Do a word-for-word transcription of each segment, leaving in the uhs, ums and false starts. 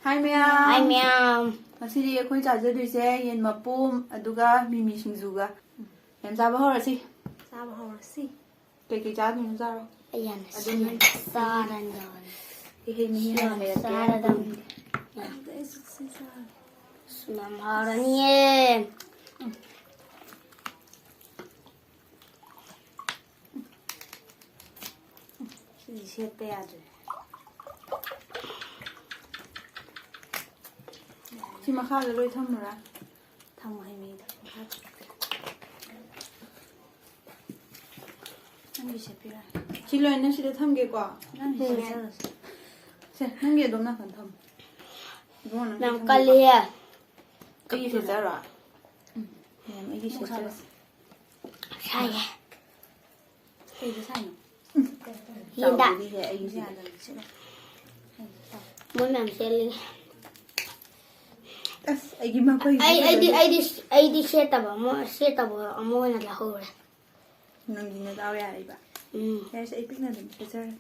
ꯍꯥꯏ ꯃꯌꯥꯝ꯫ ꯍꯥꯏ ꯃꯌꯥꯝ꯫ ꯉꯁꯤꯗꯤ ꯑꯩꯈꯣꯏ ꯆꯥꯖꯗꯣꯏꯁꯦ ꯌꯦꯟ ꯃꯄꯨꯝ ꯑꯗꯨꯒ ꯃꯤꯃꯤ ꯁꯤꯡꯖꯨꯒ꯫ ꯌꯥꯝ ꯆꯥꯕ ꯍꯧꯔꯁꯤ꯫ ꯆꯥꯕ ꯍꯧꯔꯁꯤ꯫ ꯀꯩꯀꯩ ꯆꯥꯗꯣꯏꯅꯣ ꯆꯥꯔꯣ꯫ ꯑꯩ ꯌꯥꯝꯅ ꯑꯗꯨꯝ ꯁꯤ ꯌꯥꯝ ꯆꯥꯔꯅꯤ꯫ ꯍꯩ ꯍꯩ ꯃꯍꯤ ꯁꯤ ꯍꯥꯟꯅ ꯌꯥꯝ ꯂꯩꯔꯛꯀꯦ꯫ ꯆꯥꯔꯗꯝꯅꯤ꯫ ꯑꯗꯨꯗ ꯑꯩꯁꯨ ꯁꯤ ꯆꯥꯔꯒꯦ꯫ ꯑꯁ, ꯌꯥꯝ ꯍꯥꯎꯔꯅꯤꯌꯦ꯫ ꯁꯤꯗꯤ ꯁꯦꯠꯄ ꯌꯥꯗ꯭ꯔꯦ꯫ ꯁꯤ ꯃꯈꯥꯗ ꯂꯣꯏ ꯊꯝꯃꯨꯔꯥ? ꯊꯝꯃꯣ ꯍꯩꯃꯤꯗ ꯃꯈꯥꯗ꯫ ꯅꯪꯒꯤ ꯁꯦꯠꯄꯤꯔꯣ꯫ ꯁꯤ ꯂꯣꯏꯅ ꯁꯤꯗ ꯊꯝꯒꯦꯀꯣ꯫ ꯅꯪꯒꯤ ꯎꯝ꯫ ꯁꯦꯠꯆꯔꯁꯤ꯫ ꯁꯦ, ꯅꯪꯒꯤ ꯑꯗꯣꯝ ꯅꯥꯀꯟ ꯊꯝꯃꯣ꯫ ꯏꯕꯨꯡꯉꯣ, ꯅꯪꯒꯤ ꯌꯥꯝ ꯊꯝꯒꯦꯀꯣ꯫ ꯀꯜꯂꯤꯍꯦ꯫ ꯑꯩꯒꯤ ꯁꯦꯠꯆꯔꯣ? ꯎꯝ꯫ ꯃꯌꯥꯝ ꯑꯩꯒꯤ ꯁꯦꯠꯆꯔꯁꯤ꯫ ꯁꯥꯏꯌꯦ꯫ ꯀꯩꯗ ꯁꯥꯏꯅꯣ? ꯌꯦꯟꯗ꯫ ꯆꯥꯎꯕꯅꯤꯍꯦ ꯑꯩꯒꯤꯁꯤꯗꯤ꯫ ꯃꯣꯏ ꯃꯌꯥꯝ ꯆꯦꯜꯂꯤ꯫ ꯑꯁ, ꯑꯩꯒꯤ ꯃꯈꯩꯁꯤ ꯑꯩ, ꯑꯩꯗꯤ, ꯐꯖꯔꯦ꯫ ꯑꯩꯗꯤ, ꯑꯩꯗꯤ ꯁꯦꯠꯇꯕ ꯑꯃ, ꯁꯦꯠꯇꯕ ꯑꯃ ꯑꯣꯏꯅ ꯂꯧꯍꯧꯔꯦ꯫ ꯅꯪꯗꯤ ꯅꯗꯥꯎ ꯌꯥꯔꯤꯕ꯫ ꯎꯝ꯫ ꯌꯥꯔꯦꯁꯦ, ꯑꯩ ꯄꯤꯛꯅ ꯑꯗꯨꯝ ꯁꯦꯠꯆꯔꯒꯦ꯫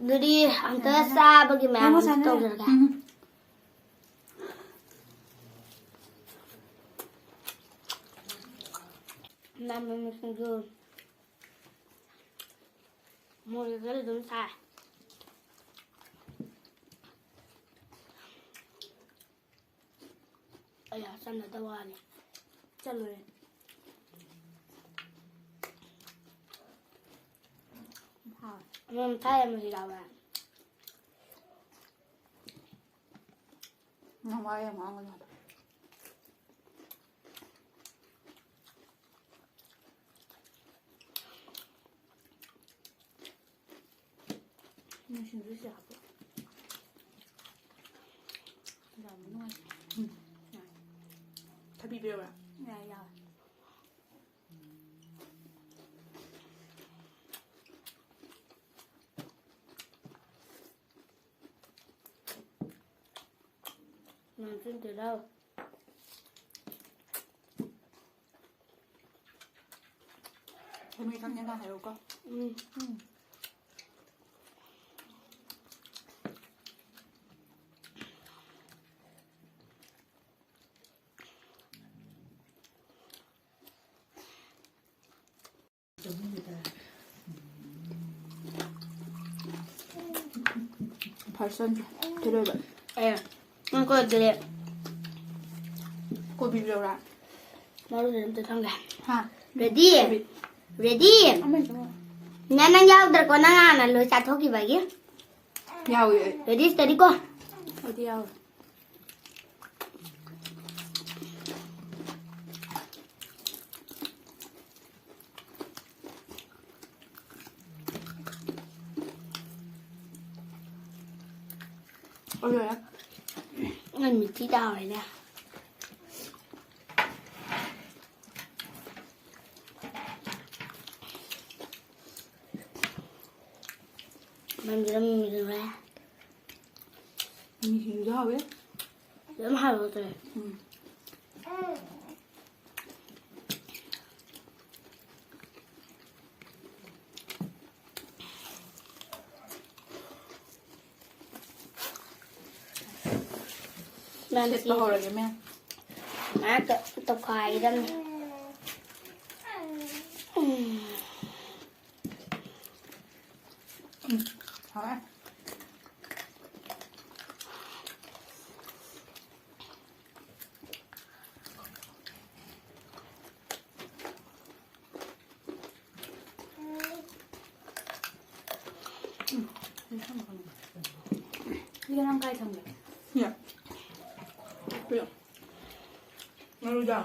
ꯑꯗꯨꯗꯤ ꯑꯝꯇ ꯆꯥꯕꯒꯤ ꯃꯌꯥꯝ ꯅꯪ ꯃꯁꯥꯅ ꯇꯧꯖꯔꯒꯦ꯫ ꯎꯝ꯫ ꯃꯅꯥ ꯃꯁꯤꯡꯁꯨ ꯃꯣꯔꯣꯛ ꯈꯔ ꯑꯗꯨꯝ ꯁꯥꯏ꯫ ꯑꯩ ꯆꯟꯅꯗꯕ ꯋꯥꯅꯤ꯫ ꯆꯠꯂꯣꯏ꯫ ꯍꯥꯎ꯫ ꯑꯃ ꯊꯥꯏ ꯑꯃꯁꯨ ꯌꯥꯎꯋꯦ꯫ ꯅꯪ ꯋꯥ ꯌꯥꯝ ꯉꯥꯡꯒꯅꯨ꯫ ꯅꯣꯏ ꯁꯤꯡꯖꯨꯁꯦ ꯍꯥꯞꯄꯣ꯫ ꯌꯥꯝ ꯅꯨꯡꯉꯥꯏ꯫ ꯎꯝ꯫ ꯌꯥꯏ꯫ ꯊꯕꯤ ꯄꯤꯔꯛꯎꯔꯥ? ꯌꯥꯏ, ꯌꯥꯏ꯫ ꯅꯪ ꯆꯤꯟ ꯇꯤꯜꯍꯧ꯫ ꯊꯨꯝ ꯈꯤꯇꯪ ꯍꯦꯟꯅ ꯍꯥꯏꯔꯛꯎꯀꯣ꯫ ꯎꯝ꯫ ꯎꯝ꯫ ꯐꯥꯔꯁꯟꯁꯦ ꯁꯤ ꯂꯣꯏꯕ꯫ ꯑꯦ, ꯅꯪ ꯀꯣꯏꯗ꯭ꯔꯦ꯫ ꯀꯣꯕꯤ ꯂꯧꯔꯥ? ꯃꯔꯨꯗ ꯑꯝꯇ ꯊꯝꯒꯦ꯫ ꯍꯥ? ꯔꯦꯗꯤ? ꯀꯣꯕꯤ꯫ ꯔꯦꯗꯤ? ꯑꯃ ꯍꯦꯛꯇ ꯃꯔꯨ꯫ ꯅꯪ, ꯅꯪ ꯌꯥꯎꯗ꯭ꯔꯦꯀꯣ, ꯅꯪ ꯍꯥꯟꯅ ꯂꯣꯏ ꯆꯥꯊꯣꯛꯈꯤꯕꯒꯤ꯫ ꯌꯥꯎꯏ ꯑꯩ꯫ ꯔꯦꯗꯤ, ꯁ꯭ꯇꯗꯤ ꯀꯣ? ꯑꯩꯗꯤ ꯌꯥꯎꯏ꯫ ꯑꯣꯏꯔꯦ꯫ ꯅꯪ ꯃꯤꯊꯤ ꯇꯥꯍꯧꯔꯦꯅꯦ꯫ ꯃꯅꯝꯁꯤꯅ ꯃꯤꯃꯤꯗꯨꯅꯦ꯫ ꯃꯤꯃꯤꯁꯤꯡꯖꯨ ꯍꯥꯎꯋꯦ꯫ ꯑꯗꯨꯝ ꯍꯥꯎꯋꯦ ꯇꯧꯋꯦ꯫ ꯎꯝ꯫ ꯁꯦꯠꯄ ꯍꯧꯔꯒꯦ, ꯃꯦꯝ꯫ ꯉꯥꯏꯍꯥꯛꯇ ꯇꯧꯈꯥꯏꯒꯗꯕꯅꯤ꯫ ꯎꯝ꯫ ꯎꯝ, ꯍꯥꯎꯔꯦ꯫ ꯎꯝ, ꯁꯤꯒ ꯅꯪ ꯀꯥꯏ ꯊꯝꯒꯦ? ꯁꯤꯗ꯫ ꯄꯤꯔꯛꯑꯣ꯫ ꯃꯔꯨꯗꯣ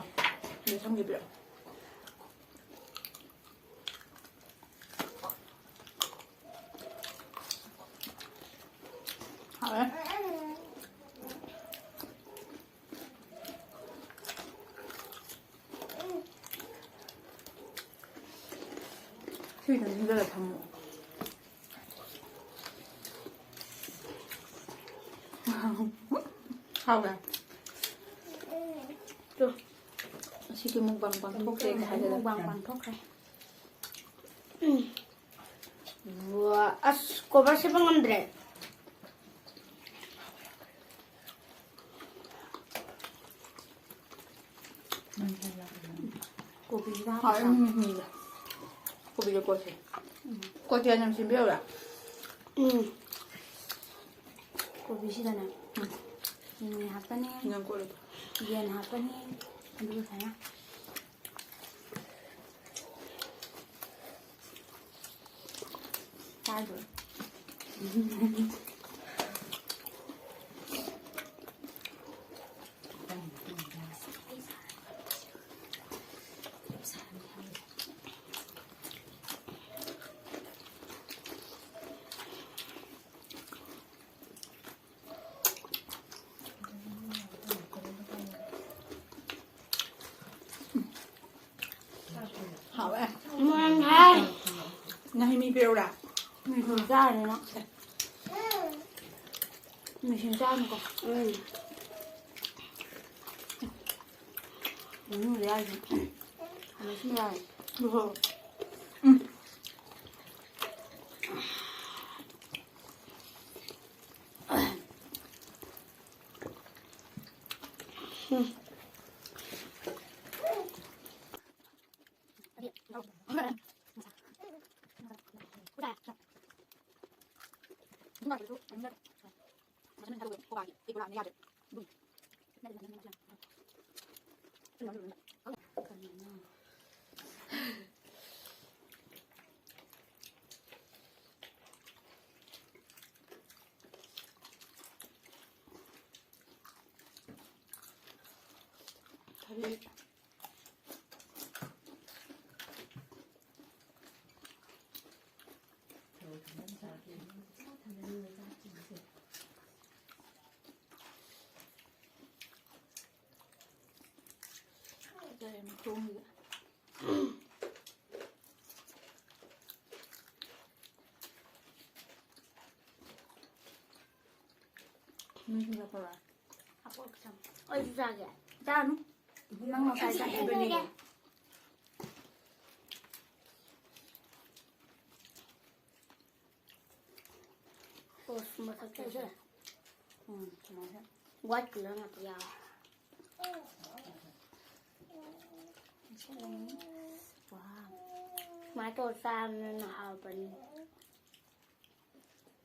ꯁꯤꯗ ꯊꯝꯒꯦ, ꯄꯤꯔꯛꯑꯣ꯫ ꯍꯥꯎꯔꯦ꯫ ꯁꯤꯗ ꯅꯝꯁꯤꯜꯂ ꯊꯝꯃꯣ꯫ ꯍꯥꯎꯕ꯭ꯔꯥ? ꯇꯨ꯫ ꯑꯁꯤꯒꯤ ꯃꯨꯛꯕꯥꯡ ꯄꯥꯡꯊꯣꯛꯈ꯭ꯔꯦ ꯍꯥꯏꯒꯗ꯭ꯔꯥ? ꯃꯨꯛꯕꯥꯡ ꯄꯥꯡꯊꯣꯛꯈ꯭ꯔꯦ꯫ ꯎꯝ꯫ ꯋꯥ, ꯑꯁ, ꯀꯣꯕꯔ ꯁꯦꯠꯄ ꯉꯝꯗ꯭ꯔꯦ꯫ ꯀꯣꯕꯤꯁꯤꯗ ꯍꯥꯎꯋꯦ, ꯍꯥꯞꯄꯤꯔꯣ? ꯎꯝ, ꯎꯝ, ꯎꯝ꯫ ꯀꯣꯕꯤꯗ ꯀꯣꯠꯁꯦ꯫ ꯎꯝ꯫ ꯀꯣꯠꯁꯦ ꯌꯥꯝ ꯁꯦꯝꯕꯤꯔꯛꯎꯔꯥ? ꯎꯝ꯫ ꯁꯤꯗꯅꯦ ꯃꯤꯃꯤ ꯍꯥꯞꯄꯅꯤ, ꯅꯪ ꯀꯣꯠꯂꯣ꯫ ꯌꯦꯟ ꯍꯥꯞꯄꯅꯤ, ꯑꯗꯨꯒ ꯁꯨꯃꯥꯏꯅ ꯆꯥꯗꯣꯏ꯫ ꯍꯥꯎꯋꯦ꯫ ꯃꯣꯔꯣꯛ ꯍꯥꯏ꯫ ꯅꯍꯤ ꯃꯤ ꯄꯤꯔꯛꯎꯔꯥ? ꯃꯤꯁꯤꯡ ꯆꯥꯔꯅꯤꯅ꯫ ꯃꯤꯁꯤꯡ ꯆꯥꯔꯅꯤꯀꯣ꯫ ꯎꯝ꯫ ꯎꯝ, ꯌꯥꯏ꯫ ꯃꯤꯁꯤꯡ ꯌꯥꯏ꯫ ꯎꯝ꯫ ꯃꯤꯁꯤꯡ ꯆꯠꯈ꯭ꯔꯕ? ꯑꯩꯁꯨ ꯆꯥꯒꯦ꯫ ꯆꯥꯔꯨꯅꯨ꯫ ꯅꯪ ꯉꯁꯥꯏ ꯆꯥꯈꯤꯕꯅꯦ꯫ ꯑꯣ, ꯃꯊꯛꯇꯁꯨ꯫ ꯎꯝ, ꯁꯨꯃꯥꯏꯅ꯫ White colour ꯉꯥꯛꯇ ꯌꯥꯎꯋꯦ꯫ ꯋꯥꯎ꯫ ꯁꯨꯃꯥꯏꯅ ꯇꯧꯔ ꯆꯥꯕꯅ ꯍꯥꯎꯕꯅꯤ꯫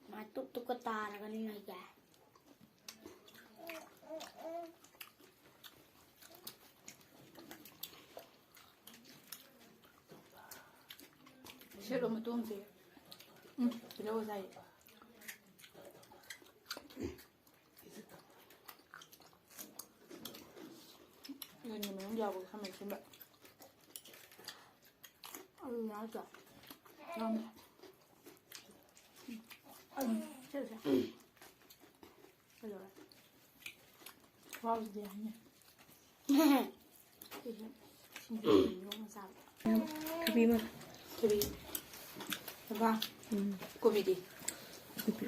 ꯁꯨꯃꯥꯏꯅ ꯇꯨꯞ ꯇꯨꯞꯀ ꯇꯥꯔꯒꯅꯤ ꯉꯩꯁꯦ꯫ ꯁꯦꯠꯂꯣ ꯃꯇꯣꯡꯁꯦ꯫ ꯎꯝ, ꯇꯤꯜꯍꯧ ꯉꯁꯥꯏ꯫ ꯌꯦꯟꯒꯤ ꯃꯅꯨꯡ ꯌꯥꯎꯕ ꯈꯥꯃꯦꯟ ꯑꯁꯤꯟꯕ꯫ ꯑꯗꯨ ꯌꯥꯗ꯭ꯔꯣ? ꯌꯥꯎꯔꯝꯃꯦ꯫ ꯎꯝ, ꯁꯦ, ꯁꯦ꯫ ꯀꯩꯗꯧꯔꯦ? ꯈꯨꯍꯥꯎꯁꯤꯗꯤ ꯍꯥꯏꯅꯤ꯫ ꯁꯤꯁꯦ ꯁꯤꯡꯖꯨ ꯌꯣꯝꯃ ꯆꯥꯕ꯫ ꯊꯕꯤ ꯑꯃ꯫ ꯊꯕꯤ꯫ ꯊꯕꯥ꯫ ꯎꯝ꯫ ꯀꯣꯕꯤꯗꯤ? ꯀꯣꯕꯤ꯫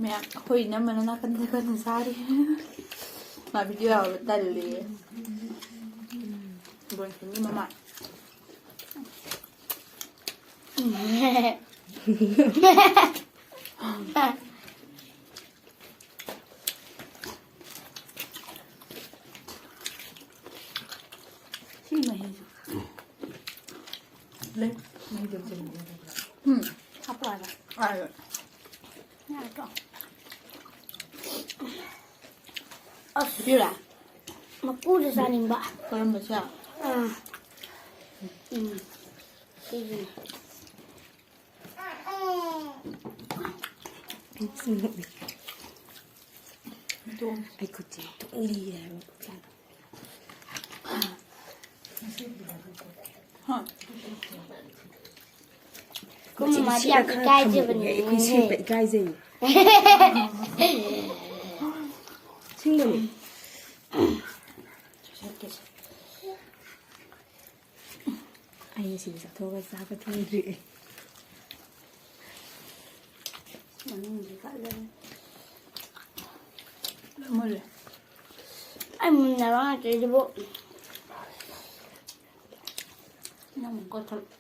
ꯃꯌꯥꯝ ꯑꯩꯈꯣꯏ ꯏꯅꯝꯃꯅ ꯅꯥꯀꯟꯗ ꯀꯟꯅ ꯆꯥꯔꯤ꯫ ꯃꯥ video ꯌꯥꯎꯕ ꯇꯜꯂꯦꯌꯦ꯫ ꯕꯣꯟꯁꯟꯒꯤ ꯃꯃꯥ꯫ ꯁꯤ ꯃꯍꯤꯁꯦ꯫ ꯂꯩ꯫ ꯃꯍꯤꯗꯣ ꯆꯦꯟꯕꯤꯌꯣ꯫ ꯎꯝ꯫ ꯍꯥꯞꯄꯛꯑꯒ꯫ ꯑꯥ꯫ ꯌꯥꯔꯗ꯭ꯔꯣ? ꯑꯁ꯫ ꯕꯤꯔꯥ꯫ ꯃꯀꯨꯗ ꯆꯥꯅꯤꯡꯕ꯫ ꯀꯔꯝꯕꯁꯦ? ꯑꯥ꯫ ꯎꯝ꯫ ꯁꯤꯁꯤꯅꯦ꯫ ꯑꯩ ꯈꯨꯠꯁꯦ ꯌꯥꯝ ꯊꯣꯛꯅꯤꯡꯉꯦ ꯍꯥꯏꯕ ꯈꯨꯠꯁꯦ꯫ ꯍꯥ? ꯈꯨꯠꯁꯦ ꯃꯥꯗꯤ ꯌꯥꯝ ꯁꯤꯗ ꯈꯔ ꯏꯀꯥꯏꯖꯕꯅꯦ꯫ ꯊꯝꯃꯨꯕꯅꯦ꯫ ꯑꯩꯈꯣꯏ ꯁꯦꯠꯄ ꯏꯀꯥꯏꯖꯩ꯫ ꯑꯁꯦꯡꯕꯅꯦ꯫ ꯑꯩ ꯁꯤꯗ ꯆꯠꯊꯣꯛꯑꯒ ꯆꯥꯕ ꯊꯣꯡꯗ꯭ꯔꯤ ꯑꯩ꯫ ꯃꯅꯨꯡꯁꯤ ꯀꯠꯂꯅꯤ꯫ ꯂꯣꯏ ꯃꯨꯜꯂꯦ꯫ ꯑꯩ ꯃꯨꯟꯅꯕ ꯉꯥꯛꯇ ꯁꯤꯕꯨ꯫ ꯅꯪ ꯑꯃꯨꯛ ꯀꯣꯠꯊꯣꯛ-,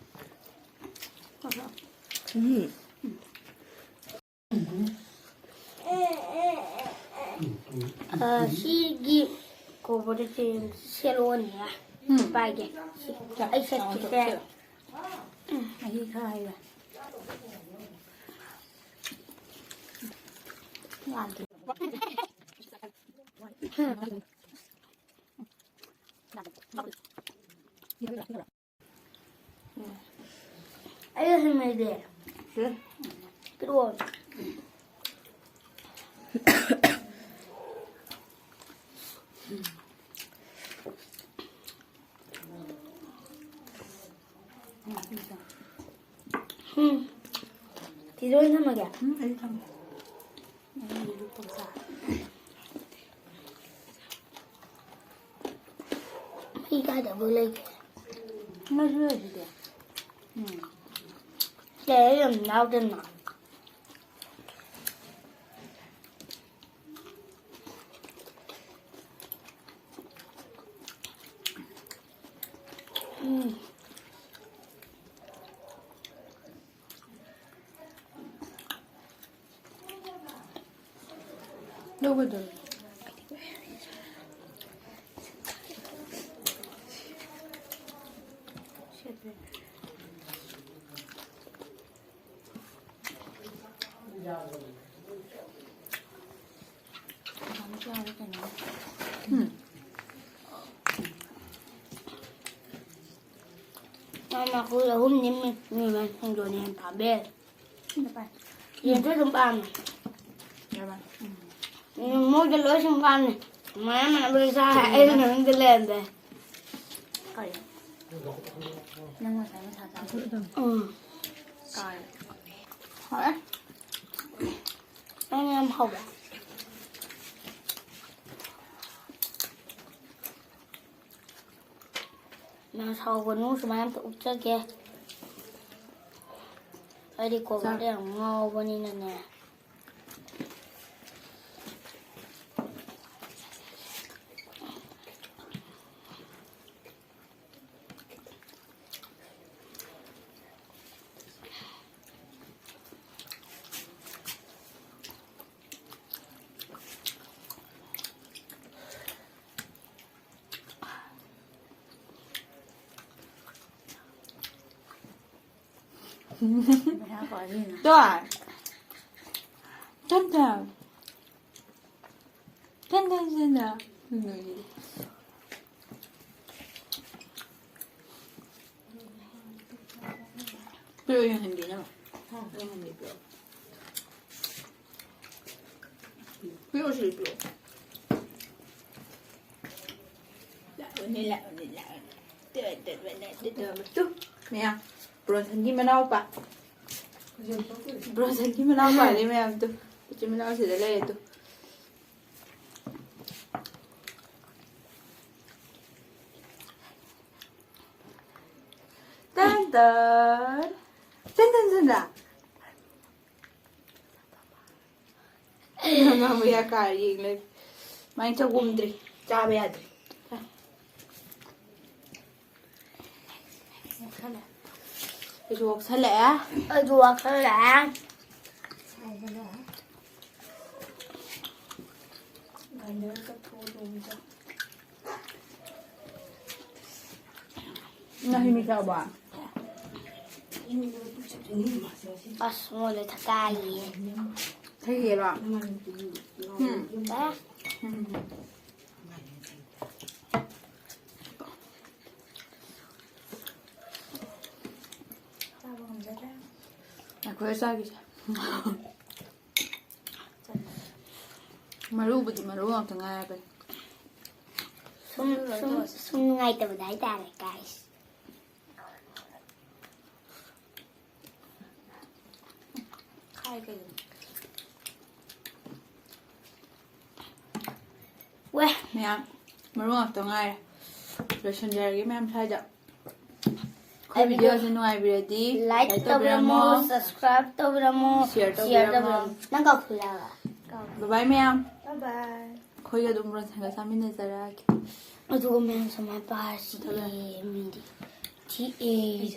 ꯀꯣꯠꯊꯣꯛ꯫ ꯎꯝ꯫ ꯑ, ꯁꯤꯒꯤ ꯀꯣꯕꯔꯁꯦ ꯁꯦꯠꯂꯛꯑꯣꯅꯦ꯫ ꯎꯝ꯫ ꯄꯥꯏꯒꯦ꯫ ꯁꯤ, ꯆꯥ-, ꯑꯩ ꯁꯦꯠꯀꯦ꯫ ꯆꯥ-, ꯆꯥ-, ꯆꯥ-, ꯎꯝ꯫ ꯃꯍꯤ ꯈꯔ ꯍꯩꯔꯦ꯫ ꯑꯩ ꯍꯩꯅꯗꯦ꯫ ꯄꯤꯔꯛꯑꯣ꯫ ꯎꯝ꯫ ꯆꯤꯆꯦ ꯑꯣꯏꯅ ꯊꯝꯃꯒꯦ꯫ ꯎꯝ, ꯑꯩ ꯊꯝꯃꯦ꯫ ꯃꯍꯤ ꯀꯥꯏꯗꯕꯨ ꯂꯩꯒꯦ? ꯃꯍꯤ ꯂꯩꯁꯤꯗꯤ꯫ ꯎꯝ꯫ ꯁꯦ, ꯑꯩ ꯌꯥꯝ ꯌꯥꯎꯗꯅ꯫ ꯎꯝ꯫ ꯂꯧꯒꯗꯧꯔꯦ꯫ ꯎꯝ꯫ ꯃꯥꯃ ꯑꯩꯈꯣꯏ ꯑꯍꯨꯝꯅꯤ ꯃꯤ, ꯃꯤ ꯃꯌꯥꯝ ꯁꯤꯡꯖꯨꯅ ꯍꯦꯟꯅ ꯄꯥꯝꯕ ꯍꯦꯜꯂꯦ꯫ ꯌꯦꯟꯁꯨ ꯑꯗꯨꯝ ꯄꯥꯝꯃꯦ꯫ ꯎꯝ, ꯃꯣꯏꯗ ꯂꯣꯏ ꯁꯨꯝ ꯄꯥꯝꯃꯦ꯫ ꯃꯌꯥꯝ ꯃꯌꯥꯝ ꯂꯣꯏ ꯆꯥꯔꯦ꯫ ꯑꯩꯅ ꯃꯅꯨꯡꯗ ꯂꯩꯔꯝꯗꯦ꯫ ꯀꯔꯤ? ꯅꯪ ꯉꯁꯥꯏ ꯃꯁꯥ ꯆꯥꯕꯗꯣ? ꯎꯝ꯫ ꯀꯥꯏ? ꯍꯥꯎꯔꯦ꯫ ꯅꯪ ꯌꯥꯝ ꯍꯥꯎꯕ꯫ ꯃꯌꯥꯝ ꯁꯥꯎꯒꯅꯨ, ꯁꯨꯃꯥꯏꯅ ꯑꯝꯇ ꯎꯞꯆꯒꯦ꯫ ꯑꯩꯗꯤ ꯀꯣꯕꯔꯗ ꯌꯥꯝ ꯉꯥꯎꯕꯅꯤꯅꯅꯦ꯫ ꯄꯩꯁꯥ ꯄꯥꯏꯔꯤꯅ꯫ ꯇꯣ꯫ ꯇꯞ ꯇꯞ꯫ Then then then then. ꯄꯤꯔꯛꯑꯣ, ꯌꯦꯡꯍꯟꯒꯦ ꯅꯪ꯫ ꯌꯦꯡꯍꯟꯒꯦ, ꯄꯤꯔꯛꯑꯣ꯫ ꯄꯤꯔꯛꯑꯣ, ꯁꯤꯗ ꯄꯤꯔꯛꯑꯣ꯫ ꯂꯥꯛꯑꯣꯅꯦ, ꯂꯥꯛꯑꯣꯅꯦ, ꯂꯥꯛꯑꯣꯅꯦ꯫ Two, two, two, two, two, two. ꯃꯌꯥꯝ, ꯕ꯭ꯔꯣꯟꯁꯟꯒꯤ ꯃꯅꯥꯎꯄꯥ꯫ ꯕ꯭ꯔꯣꯟꯁꯟꯒꯤ ꯃꯅꯥꯎꯄꯥꯅꯦ ꯃꯌꯥꯝ, ꯇꯨ꯫ ꯃꯆꯤꯟ ꯃꯅꯥꯎ ꯁꯤꯗ ꯂꯩꯔꯦ, ꯇꯨ꯫ ꯇꯟ ꯇꯟ꯫ ꯇꯟ ꯇꯟ ꯇꯟ ꯇꯟ꯫ ꯃꯥ ꯃꯌꯥ ꯀꯥꯔ ꯌꯦꯡ ꯂꯩ꯫ ꯃꯥꯏ ꯆꯒꯨꯝꯗ꯭ꯔꯤ꯫ ꯆꯥꯕ ꯌꯥꯗ꯭ꯔꯤ꯫ ꯑꯩꯁꯨ ꯑꯣꯛꯁꯜꯂꯛꯑꯦ꯫ ꯑꯩꯁꯨ ꯑꯣꯛꯁꯜꯂꯛꯑꯦ꯫ ꯅꯪ ꯍꯩ ꯃꯍꯤ ꯊꯛꯑꯕꯣ? ꯑꯁ, ꯃꯉꯣꯟꯗ ꯊꯛꯀꯥꯏꯌꯦ꯫ ꯊꯛꯏꯔꯣ? ꯎꯝ꯫ ꯑꯦ꯫ ꯎꯝ꯫ ꯉꯥꯏꯈꯣ, ꯑꯩ ꯆꯥꯈꯤꯁꯦ꯫ ꯃꯔꯨꯕꯨꯗꯤ ꯃꯔꯨ ꯉꯥꯛꯇ ꯉꯥꯏꯔꯕꯅꯤ꯫ ꯁꯨꯝ, ꯁꯨꯝ, ꯁꯨꯝ ꯅꯨꯡꯉꯥꯏꯇꯕꯗ ꯍꯥꯏꯇꯥꯔꯦ, guys꯫ ꯈꯥꯏ ꯀꯩꯅꯣ? ꯋꯦ꯫ ꯃꯌꯥꯝ, ꯃꯔꯨ ꯉꯥꯛꯇ ꯉꯥꯏꯔꯦ꯫ ꯂꯣꯏꯁꯤꯟꯖꯔꯒꯦ ꯃꯌꯥꯝ ꯁ꯭ꯋꯥꯏꯗ꯫ ꯑꯩꯈꯣꯏ ꯑꯩꯕꯨ videoꯁꯦ ꯅꯨꯡꯉꯥꯏꯕꯤꯔꯗꯤ like like ꯇꯧꯕꯤꯔꯝꯃꯣ, ꯇꯧꯕꯤꯔꯝꯃꯣ, subscribe ꯇꯧꯕꯤꯔꯝꯃꯣ, share share ꯇꯧꯕꯤꯔꯝꯃꯣ꯫ ꯇꯧꯕꯤꯔꯝꯃꯣ꯫ ꯅꯪ ꯀꯥꯎꯊꯣꯛꯏꯔꯕ? Bye bye ꯃꯌꯥꯝ꯫ Bye bye꯫ ꯑꯩꯈꯣꯏꯒ ꯑꯗꯨꯝ ꯕ꯭ꯔꯣꯟꯁꯟꯒ ꯆꯥꯃꯤꯟꯅꯖꯔꯛꯑꯒꯦ꯫ ꯑꯗꯨꯒ ꯃꯌꯥꯝ ꯁꯨꯃꯥꯏꯅ ꯄꯥꯔꯁꯤ꯫ ꯊꯣꯛꯂꯛꯑꯦ꯫ ꯃꯤꯗꯤ ꯊꯤꯛꯑꯦ꯫